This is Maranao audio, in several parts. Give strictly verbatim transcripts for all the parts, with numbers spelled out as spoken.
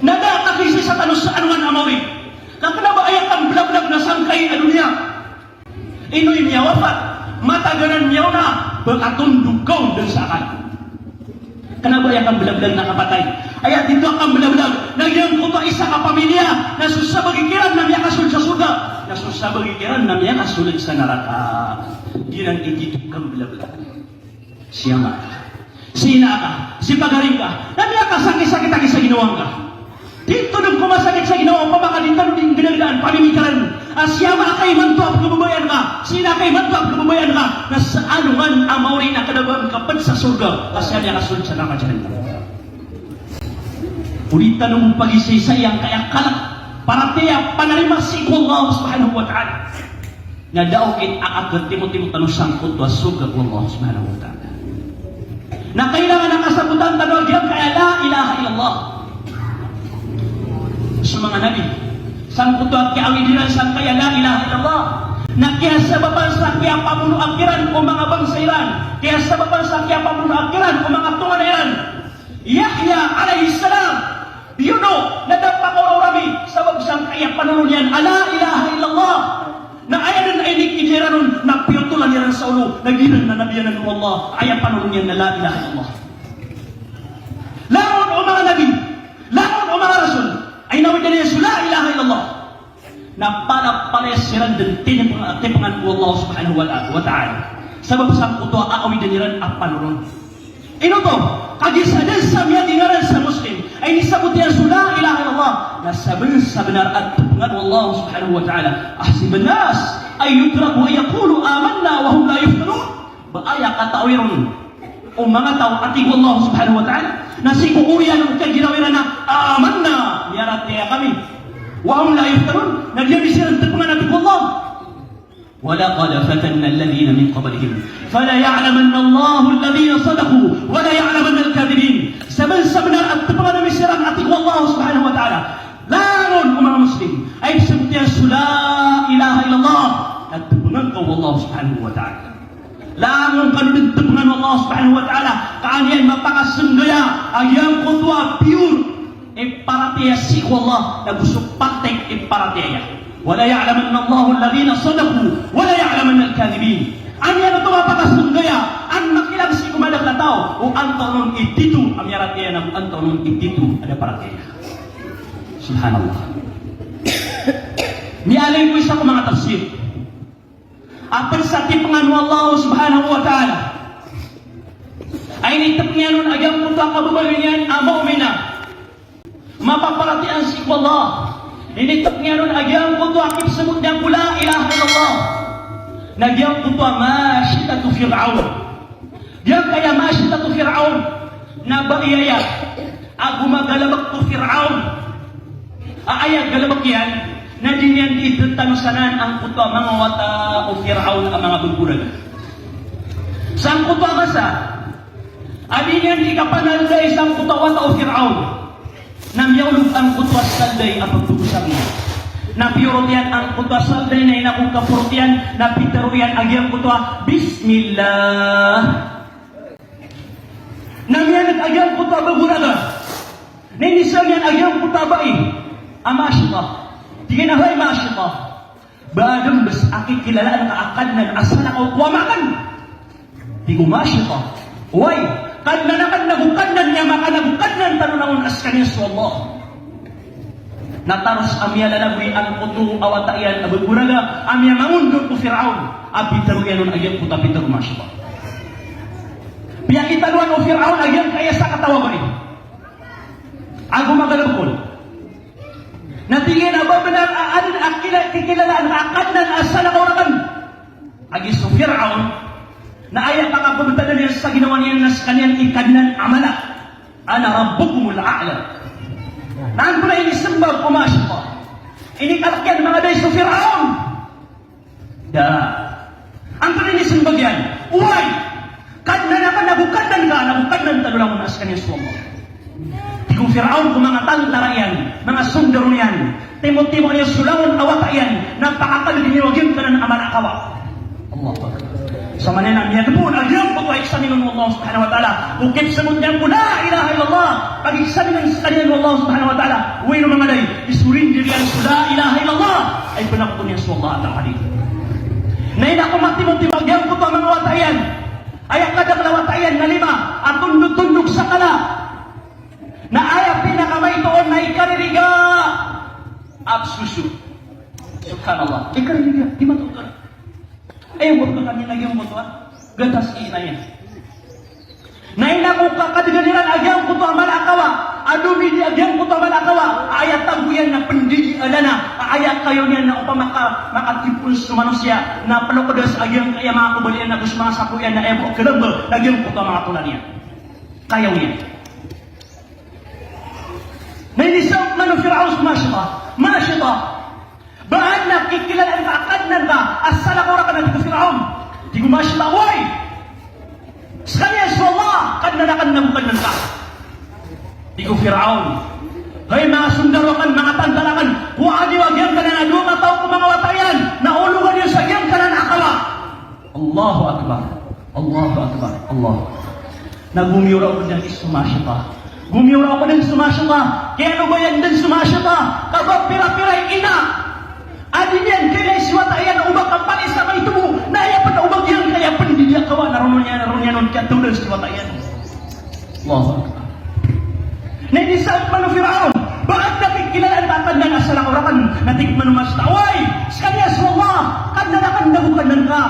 Na da a kagiza sa tano sa alongan a maori. Na kna ba aya kamblablag na sangkai a doniya. Ino i miyawafat, matagaran miyaona, ba katondog ka on dn sa akal. Kna ba aya kamblablag na kapatay. Aya tito a kamblablag, na giyangkoto a isa ka pamilya, na so sabagi kiran na miyakasold sa sorga, na so sabagi kiran na miyakasold sa naraka. Giyanan i tito a kamblablag. Si ama ka, si ina ka, si pagari ngka, na miyakasakit-sakit aki sa ginawa ngka. Di tano dn ko masakit sa ginawa, opama ka di tano dn gdagdaan, pamimitaran. A si ama ka imanto a pkhababayaan ka, si ina ka imanto a pkhababayaan ka, na sa alongan a maori na kna ba ngka pd sa sorga, a si ama ka sold sa naraka jahannam. O di tano pagisaisa angkaya kalk, paratiyaya, panarima sii ko Allah subhanahu wa ta'ala. Na da okit a katimotimo tano sangkoto a sorga ko Allah subhanahu wa ta'ala. Na kailangan a kasabotan tano a giyangkaya la ilaha illallah. So manga nabi, sangkoto a kiyaawid iran sangkaya la ilaha illallah, na kiyasabapan sa kiyapamonoa kiran o manga bangsa iran, kiyasabapan sa kiyapamonoa kiran o manga tonganay iran. Yahya alayhis salam, biyono, na da pakaorawrawi, sabap sangkaya panolon iyan a la ilaha illallah. Na aya dn a inikidiya iran on, na piyotolan iran sa olo, na giyanan na nabiyanan o Allah, aya panolon iyan na la ilaha illallah. Langon o manga nabi, langon o manga rasul, a inawidan iyan so la ilaha illallah. Na palapalaya siran dn tinipengan, tipengan o Allah subhanahu wa ta-, wa ta'ala. Sabap sangkoto a awidan iran a panolon. Ino oto, kagiya sa dn sa miyadingaran sa Muslim a inisabot iyan so la ilaha illallah, na sabnsabnar a tipengan o Allah subhanahu wa ta'ala. Ahasiban nas an yutraku an yaqulu amanna wa hum la yuftanun. Ba aya katao iran o manga taw a tig o Allah subhanahu wa ta'ala, na sii ko oriyan o kagiraw iran a amanna, miyaratiyaya kami, wa hum la yuftanun, na di ami siran tipengan a tig o Allah. Wa laqad fatanna alladhina min qablihim, fala ya'lamanna Allahu alladhina sadaqu, wa la ya'lamanna al-kadhibin. Sabnsabnar a tipengan ami siran a tig o Allah subhanahu wa ta'ala. Langon o manga Muslim a ipsabot iyan so la ilaha illallah, na tipengan ka o Allah subhanahu wa ta'ala. Langon kano dn tipengan o Allah subhanahu wa ta'ala, ka an iyan mapakasenggaya a giyangkoto a pure i paratiyaya sii ko Allah, na go so patek i paratiyaya. Wa la ya'lamanna Allahu alladhina sadaqu, wa la ya'lamanna al-kadhibin. An iyan oto mapakasenggaya, an makilag sii ko madakl a taw, o antonaa on i tito a miyaratiyaya, na go antonaa on i tito a da paratiyaya. Subhanallah. Miyaaloy ko isa ko manga tafsir a pd sa tipengan o Allah subhanahu wa ta'ala a initipeng iyan on a giyangkoto a kababaloy niyan a mu'mina, mapaparatiyaya sii ko Allah. Initipeng iyan on a giyangkoto a kipsabot niyan ko la ilaha illallah, na giyangkoto a mashitatu Fir'aun. Giyangkaya mashitatu Fir'aun na ba aya a gomagalbk ko Fir'aun a aya galbk iyan na di niyan dii dn tanosanan angkoto a manga wata o Fir'aun a manga bnggolaga. Sangkoto a masa a di niyan dii kapanalday sangkoto a wata o Fir'aun, na miyaolog angkoto a salday a pagpagosar iyan. Na piyorot iyan angkoto a salday na ino ko kaporot iyan, na pitharo iyan a giyangkoto a Bismillah. Na miyaneg a giyangkoto a bnggolaga. Na inisaan iyan a giyangkoto a bai a mashita. Tig iyan a, "Hay mashita, ba adn bs a kikilalaan ka a kadnan a salakaw ko ama akn?" Tig o mashita, "Oway, kadnan akn nago kadnan i ama ka nago kadnan tano langon a skaniyan so Allah." Na taros a miyalalagoy angkoto a wata iyan a bnggolaga a miyamangondor ko Fir'aun a pitharo iyan on a giyangkoto a pitharo o mashita. Piyakitaloan o Fir'aun a giyangkaya sakataw a bai a gomagalbk on. Na tig iyan a ba bnar a adn a kila-, kikilalaan ka a kadnan a salakaw rakn? Agi so Fir'aun na aya pakapbtadn iyan sa ginawa niyan na skaniyan i kadnan a mala. "Ana rabbukumul a'la." Na antonaa i inismbag o mashita? Inikalk iyan manga dai so Fir'aun? Da. Antonaa i inismbag iyan? Oway, kadnan akn nago kadnan ka nago kadnan tano langon a skaniyan so Allah. Tig o Fir'aun ko manga tantara iyan, manga sondaro niyan, timotimoa niyo so langon a wata iyan, na pakakadg niyo a giyangkanan a mala a kawa. Allahu Akbar. Samanaya na miyadn pn a giyangkoto a examine o Allah subhanahu wa ta'ala. O kipsabot niyan ko la ilaha illallah, pag-examine skaniyan o Allah subhanahu wa ta'ala. Oway, no manga day, i-surrender iyan so la ilaha illallah, ay panakoton iyan so Allah Ta'ala. Na ino ko matimotimo a giyangkoto a manga wata iyan, aya kadakl a wata iyan na lima a tondotondog sa kala. Na aya pinakamaito on na ikaririga a psoso. Subhanallah. Ikaririga, di matoon. Aya bo a kami na giyangkoto a gatas i ina iyan. Na ino ko kakadgan iran a giyangkoto a mala a kawa, a domidi a giyangkoto a mala a kawa, a aya tago iyan na pndidi a lana, a aya kayo niyan na opama ka makatipoon so manosiya na plokadas a giyangkaya manga kobal iyan ago so manga sapo iyan na aya bo a kalamba a giyangkoto a manga tolan iyan. Kayaw iyan. Na inisaot man o Firaun so Mashita. Mashita, ba adn a kikilalaan ka a Kadnan ka a salakaw rakn? Na tig o Firaun, tig o Mashita, oway, skaniyan so Allah, Kadnan akn nago Kadnan ka. Tig o Firaun, hay manga sondaro akn, manga tanda rakn, kowaa niyo a giyangkanan a dowa kataw ko manga wata iyan, na ologa niyo sa giyangkanan a kawa. Allahu Akbar. Allahu Akbar. Allahu Akbar. Na gomiyoraok dn so Mashita. Gomiyoraok dn so Mashita. Kiyalobayan dn so Mashita. Ka ba pirapira i ina a di niyan kailay si wata iyan o ba kapali sa maito bo. Na aya pn o ba giyangkaya pndidi a kawa na roo niyan, roo niyan on kiyatawdan si wata iyan. Allahu Akbar. Na inisaot man o Firaun, ba adn a kikilalaan ka a Kadnan a salakaw rakn? Na tig man o Mashita, oway, skaniyan so Allah, Kadnan akn nago Kadnan ka.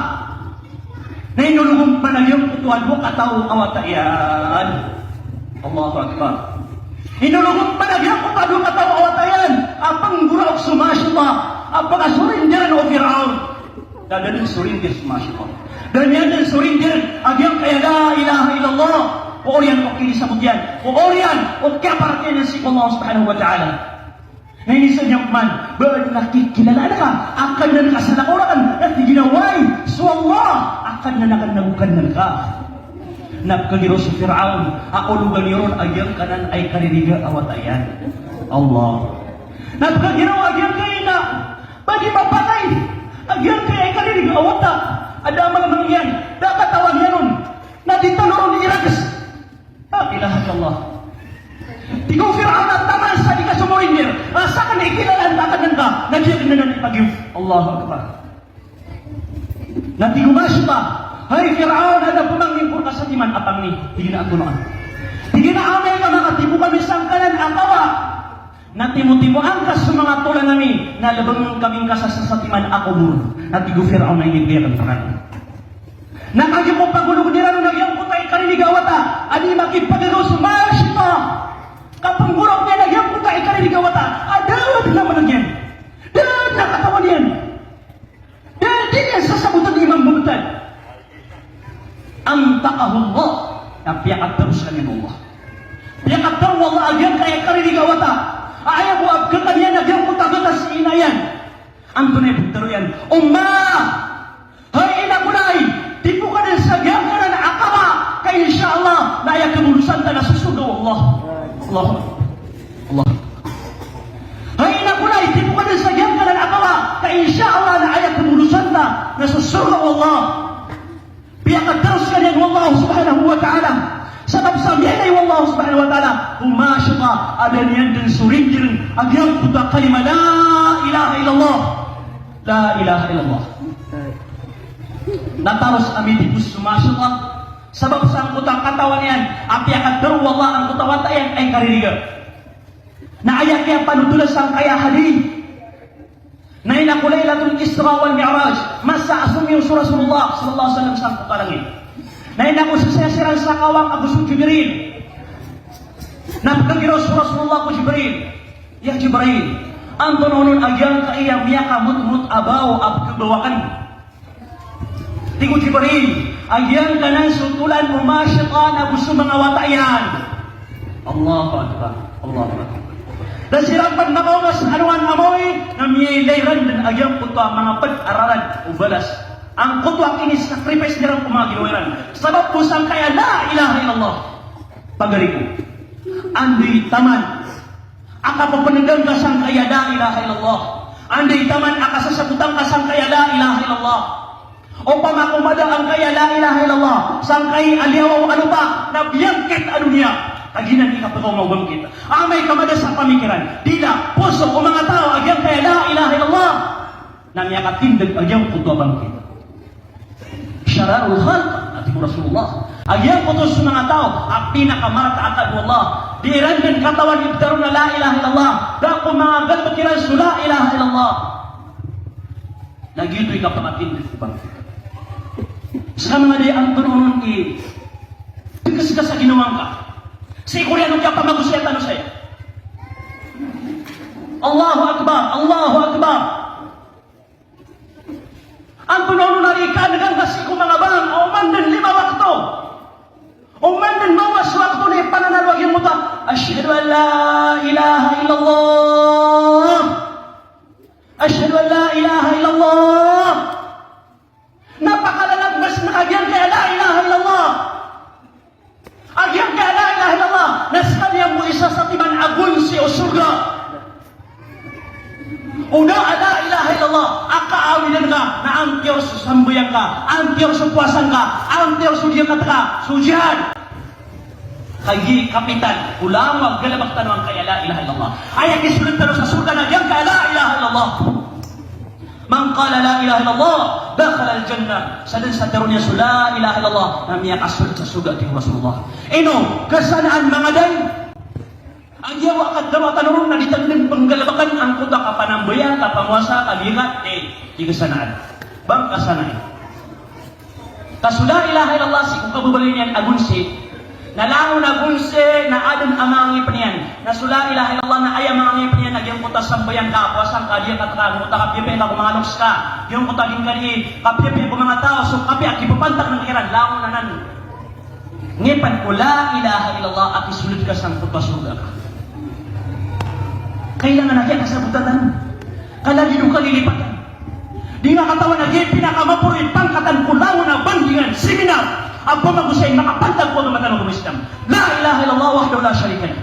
Na inolog on pman a giyangkoto a dowa kataw a wata iyan. Allahu Akbar. Inolog on pman a giyangkoto a dowa kataw a wata iyan a pnggoraok so Mashita a pakasorindiran o Firaun. Da dn sorindir so Mashita. Da niyan dn sorindir a giyangkaya la ilaha illallah. Ko oriyan o kinisabot iyan, ko oriyan o kiyaparatiyaya niyan sii ko Allah Subhanahu wa Ta'ala. Na inisaot iyan pman, ba adn a kikilalaan ka a Kadnan ka a salakaw rakn? Na tig iyan a, oway, so Allah a Kadnan akn nago Kadnan ka. Na pkhagiraw so Firaun a ologa niyo ron a giyangkanan a ikaririga a wata iyan. Allah. Na pkhagiraw a giyangkai a ina, ba di mapatay a giyangkai a ikaririga a wata a da a mangmang iyan, da a katawan iyan on, na di tano ron irags. La ilaha illallah. Tig o Firaun a taman sa di ka somorindir a sakn i kilalaan ka a Kadnan ka, na giya dn anan i pagiyoto. Allahu Akbar. Na tig o Mashita, hay Firaun, adn a pamangni ko rka sa timan a pangni. Tig iyan a antonaa? Tig iyan a amay ka makatipo kami sangkanan a kawa na timotimoan ka so manga tolan ami, na lbngn kami ngka sa satiman a kobor. Na tig o Firaun a inibgay akn rka. Na kagiya ko pagologn iran on a giyangkoto a ikaririga a wata a di makipagagaw so Mashita, ka pnggoraok niyan a giyangkoto a ikaririga a wata a da dn a mlg iyan, da dn a katawan iyan, da dn iyan sasabotn i mambabtad. Antaqahu Allah. Na piyakataro skaniyan o Allah. Piyakataro o Allah a giyangkaya ikaririga a wata a aya bo a pkhakn iyan a giyangkoto a gatas i ina iyan. Antonaa i pitharo iyan? Ummah! Hay ina ko lay, tipo ka dn sa giyangkanan a kawa, ka insha Allah na aya khabolosan ta na so sorga o Allah. Allahu Akbar. Allahu Akbar. Hay ina ko lay, tipo ka dn sa giyangkanan a kawa, ka insha Allah na aya khabolosan ta na so sorga o Allah. Piyakataro skaniyan o Allah Subhanahu wa Ta'ala. Sabap sa miyailay o Allah Subhanahu wa Ta'ala ko Mashita a da niyan dn sorindirn a giyangkoto a kalima la ilaha illallah. La ilaha illallah. Na taros a mitipos so Mashita sabap sangkoto a katawan iyan a piyakataro o Allah angkoto a wata iyan a ikaririga. Na aya kiyapanothol sangkaya hadith na ina ko Laylatul Isra wal Mi'raj, masa a somiyoso Rasulullah sallallahu alaihi wasallam sangkoto a langit. Na ina ko sisaya siran sa kawang ago so Jibril. Na pkhagiraw so Rasulullah ko Jibril, ya Jibril, antonaa onon a giyangkaya miyakamotmot a baw a pkhabaw akn? Tig o Jibril a giyangkanan so tolan o Mashita ago so manga wata iyan. Allahu Akbar. Allahu Akbar. Na siran pn makaoma sa alongan a maori na miyailay ran dn a giyangkoto a manga pd a rarad o balas angkoto a kinisacrifice iran ko manga ginawa iran sabap ko sangkaya la ilaha illallah. Pagari ko, anda i taman a kapapndan ka sangkaya la ilaha illallah? Anda i taman a kasasabotan ka sangkaya la ilaha illallah? Opama ko mada angkaya la ilaha illallah sangkai a liyawaw a lopa na biyangkit a doniya, Kagiya na di kapagaw o manga bangkit. Amay ka mada sa pamikiran, dila, poso o manga taw a giyangkaya la ilaha illallah na miyakatindg a giyangkoto a bangkit. Shararul khalq, a tig o Rasulullah, a giyangkoto so manga taw a pinakamarata a taw o Allah. Di iran dn katawan i ptharoon a la ilaha illallah, da ko manga galbk iran so la ilaha illallah. Na giyoto i kapakatindg ko bangkit. Ska manga di, antonaa onon i pkaskas a ginawa ngka? Sii ko oriyan o kiyapamagosaya tano saya. Allahu Akbar, Allahu Akbar. Antonaa onon a rikaan'g angka sii ko manga bang a oman dn lima wakto, oman dn maoma so wakto na ipananalo a giyangkoto a, ashhadu an la ilaha illallah. Ashhadu an la ilaha illallah. Na pakalalag mas na a giyangkaya la ilaha illallah. A giyangkaya la ilaha illallah na skaniyan bo i sasatiman a gonsi o sorga. O da a la ilaha illallah a kaawidan ka na antiyor so sambayang ka, antiyor so powasa ngka, antiyor so zakat ka, so jihad. Kagiya kapital o langon a galbk tano angkaya la ilaha illallah. Aya kisold tano sa sorga na giyangkaya la ilaha illallah. Man qala la ilaha illallah dakhala al-jannah. Sadn sa tharoon iyan so la ilaha illallah na miyakasold sa sorga, tig o Rasulullah. Ino kasanaan, manga day? A giya bo a katharo tano ron na di tano dn pnggalbkn angkoto a kapanambaya, kapamowasa, kazakat, eh, di kasanaan. Ba ngka sanai? Ka so la ilaha illallah sii ko kababaloy niyan a gonsi, na langon a gonsi na adn a manga ngipn iyan. Na so la ilaha illallah na aya manga ngipn iyan na giyangkoto a sambayang ka, powasa ngka, zakat ka, giyangkoto a kapiyapiya ngka ko manga loks ka, giyangkoto a di ngka di kapiyapiya ko manga taw, so kapiya a kipapantag ngka kiran, langon anan ngipn ko la ilaha illallah a kisold ka sangkoto a sorga ka. Kailangan a kiyakasabotan tano. Ka lagid o kalilipatan. Di ngka katawan a giya i pinakamaporo i pangkatan ko langon a bandingan, seminar, a pamagosay makapantag ko agama tano ko Islam. La ilaha illallah wahdahu la sharika lah.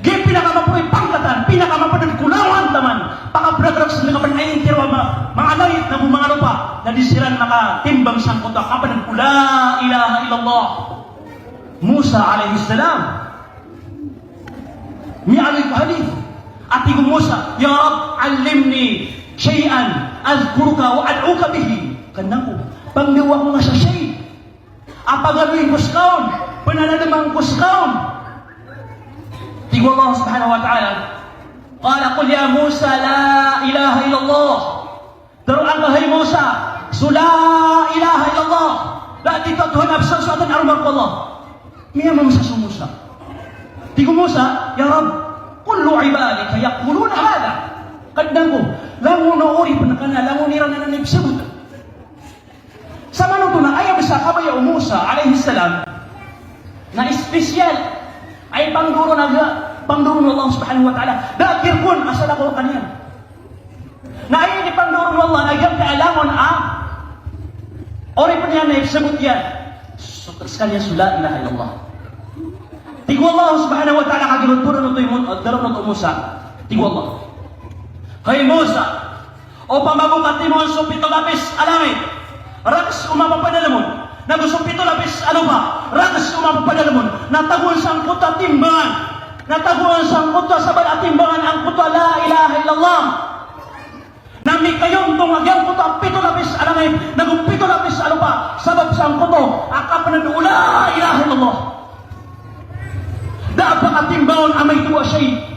Giya i pinakamaporo i pangkatan, pinakamapd ko langon taman, pakapragrak sa manga pn a intiro a ma-, manga langit na bo manga lopa, na di siran makatimbang sangkoto a kapd ko la ilaha illallah. Musa alayhis salam, miyaaloy ko hadith a tig o Musa, "Ya Rabb, allimni shay'an adhkuruka wa ad'uka bihi." Kadnan ko, pangni ako ngka sa shay a pagaloyin ko ska on, pnanadman ko ska on. Tig o Allah subhanahu wa ta'ala, qala, "Qul ya Musa la ilaha illallah." Tharoa ngka, hay Musa, so la ilaha illallah. Da a titho a Tuhan a bsa so Tuhan a roma ko Allah. Miyamamsa so Musa. Tig o Musa, "Ya Rabb, kullu ibadika yaquluna hadha." Kadnan ko, langon o oripn ka na, langon iran anan i pzabota. Samanoto na aya bsa a kabaya o Musa alayhis salam na special a ipangndao ron a ga, pangndao ron o Allah subhanahu wa ta'ala. Da a kirkon a salakaw rkaniyan. Na aya inipangndao ron o Allah na giyangkaya langon a oripn iyan na ipzabot iyan, so, skaniyan so la ilaha illallah. Tig o Allah subhanahu wa ta'ala, kagiya tharoon oto i Mu-, tharoon oto o Musa. Tig o Allah, hay Musa, opama bo ka timoon so pito lapis a langit, rakhs o mapapadalm on, nago so pito lapis a lopa, rakhs o mapapadalm on, na tagoan sangkoto a timbangan, na tagoan sangkoto a sabad a timbangan angkoto a la ilaha illallah. Na mikayontong a giyangkoto a pito lapis a langit, nago pito lapis a lopa, sabap sangkoto a kapnd o la ilaha illallah. Da a pakatimbang on a maito a shay.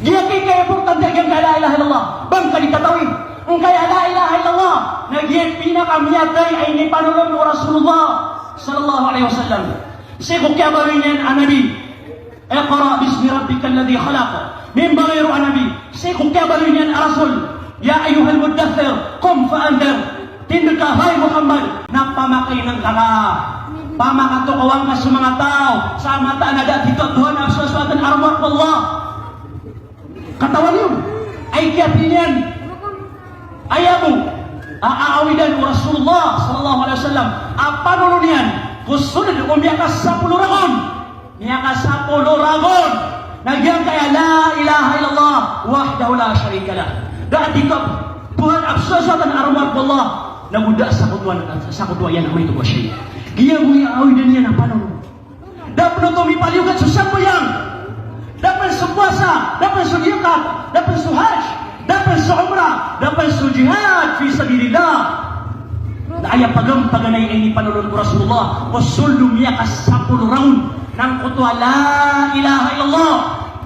Giya ki kaya importante a giyangkaya la ilaha illallah. Ba ngka di katawi, ngkaya la ilaha illallah na giya i pinakamiyatay a inipanolon o Rasulullah sallallahu alayhi wasallam. Sii ko kiyabaloy niyan a Nabi, "Iqra bismi rabbikal ladhi khalaq." Mimbaloy ron a Nabi, sii ko kiyabaloy niyan a Rasul, "Ya ayyuhal muddaththir, qum fa andhir." Tindg ka, hay Muhammad, na pamakainngka ka. Pamakatokawa ngka so manga taw sa mataan a da a titho a Tuhan a bsa so Tuhan a roma ko Allah. Katawan iyo, ay kiyapilian. Aya bo a aawidan o Rasulullah sallallahu alayhi wasallam a panolon iyan ko sold o miyakasapolo ragon. Miyakasapolo ragon na giyangkaya la ilaha illallah wahdahu la sharika lah. Da a titho a Tuhan a bsa so Tuhan a roma ko Allah, nago da a sakotowa, sakotowa iyan a maito a shay. Giya bo i aawidan iyan a panolon. Da pn oto mipaliyogat so sambayang, da pn so powasa, da pn so zakat, da pn so hajj, da pn so umrah, da pn so jihad fi sabilillah. Na aya pagam-, paganay a inipanolon o Rasulullah ko sold o miyakasapolo ragon na angkoto a la ilaha illallah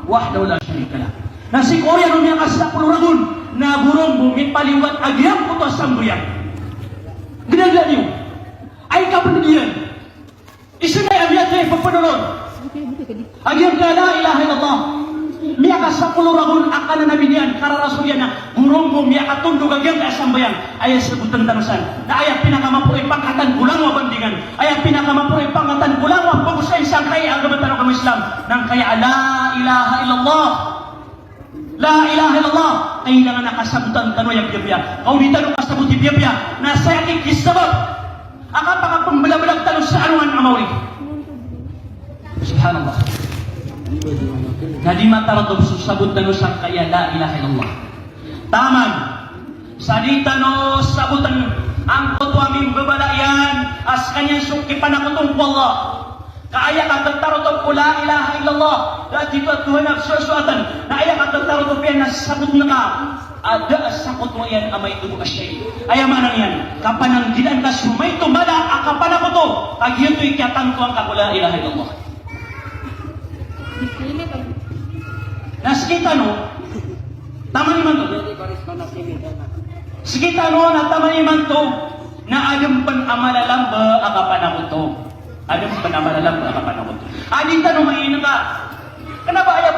wahdahu la sharika lah. Na sii ko oriyan o miyakasapolo ragon na goron bo mipaliyogat a giyangkoto a sambayang. Gnagla niyo. Ay kapndiyan. Isa na aya miyatay a pphanoron a giyangkaya la ilaha illallah. Miyakasapolo ragon a kananabi niyan, kararasul iyan a goron bo miyakatondog a giyangkaya sambayang. Aya sabotn tano san na aya pinakamaporo i pangkatan ko langowan a bandingan, aya pinakamaporo i pangkatan ko langowan a pagosay sangkai a agama tano a agama Islam, na angkaya a la ilaha illallah. La ilaha illallah, kailangan a kasabotan tano aya piyapiya. Ka o di tano kasaboti piyapiya, na saya ki kisabap a kapakapmbalabalag tano sa alongan a maori. Subhanallah. Na di matarotop so sabot tano sangkaya la ilaha illallah. Taman sa di tano sabotn angkoto a mimbabala iyan a skaniyan so kipanakoton ko Allah. Ka aya katatarotop ko la ilaha illallah, da a titho a Tuhan a soasoatan, na aya katatarotop iyan na sabotn ka a da a sakoto iyan a maito bo a shay. Aya maana niyan, kapananggilaan ka so maito mala a kapanakoto, ka giyoto i kiyatantoan ka ko la ilaha illallah. Na sktano, taman imanto. Sktano na taman imanto, na adn pn a malalamba a kapanakoto. Adn pn a malalamba a kapanakoto. A di tano maina ka. Kna ba aya